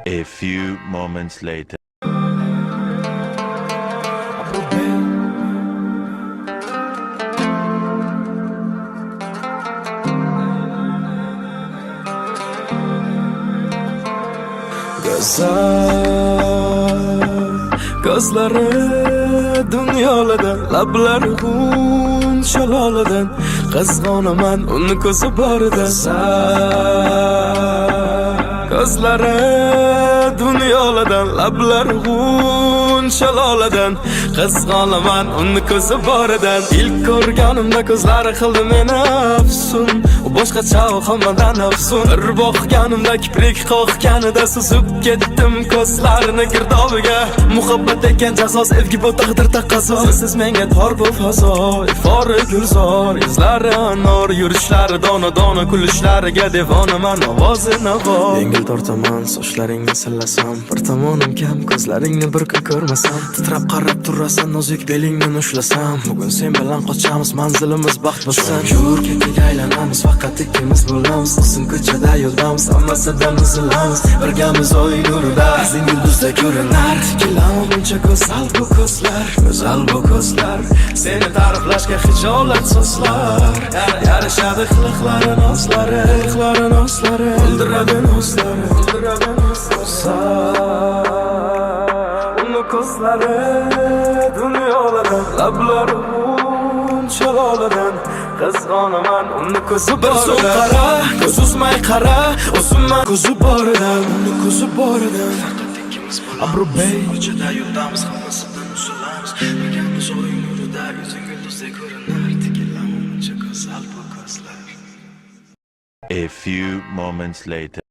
A few moments later. Abrubey. Go'zal ko'zlari dunyolardan, lablari xun shaloladan, qizg'onaman uni ko'zi boridan. Ko'zlari dunyolardan, lablari xun shaloladan, qizg'onaman uni ko'zi boridan. Ilk ko'rganimda ko'zlari qildi meni afsun. U boshqacha, hammadan afsun. Bir boqganimda, kiprik qoqganida suzib ketdim ko'zlarini girdobiga. Muhabbat ekan jazo, sevgi bu taqdir taqozo. Sensiz menga tor bu fazo. Ifori gulzor, yuzlari anor, yurishlari dona dona, kulishlariga devonaman, ovozi navo. Yengil tortaman sochlaringni sillasam, bir tomonim kam ko'zlaringni bir kun ko'rmasam. Titrab qarab turasan, nozik belingdan ushlasam. Bugun sen bilan qochamiz, manzilimiz baxt bo'lsin. Yur, ketdik, aylanamiz, faqat ikkimiz bo'lamiz. Uzun ko'chada yo'ldamiz, hammasidan uzilamiz. Birgamiz oy nurida, yuzing yulduzda ko'rinar. Tikilama, buncha go'zal bu ko'zlar, go'zal bu ko'zlar. Seni ta'riflashga hijolat so'zlar. Yarashadi qiliqlari, nozlari, qiliqlari, nozlari. O'ldiradi nozlari, o'ldiradi nozlari. Uni ko'zlari dunyolardan, lablari shaloladan, qizg'onaman uni ko'zi. Bir zum qara, ko'z uzmay qara, o'zimman ko'zi boridan, uni ko'zi boridan. Faqat ikkimiz bo'lamiz. Abrubey. Ko'chada yo'ldamiz, hammasidan uzilamiz. Birgamiz oy nurida, yuzing yulduzday ko'rinar. Tikilama, muncha go'zal bu ko'zlar. A few moments later.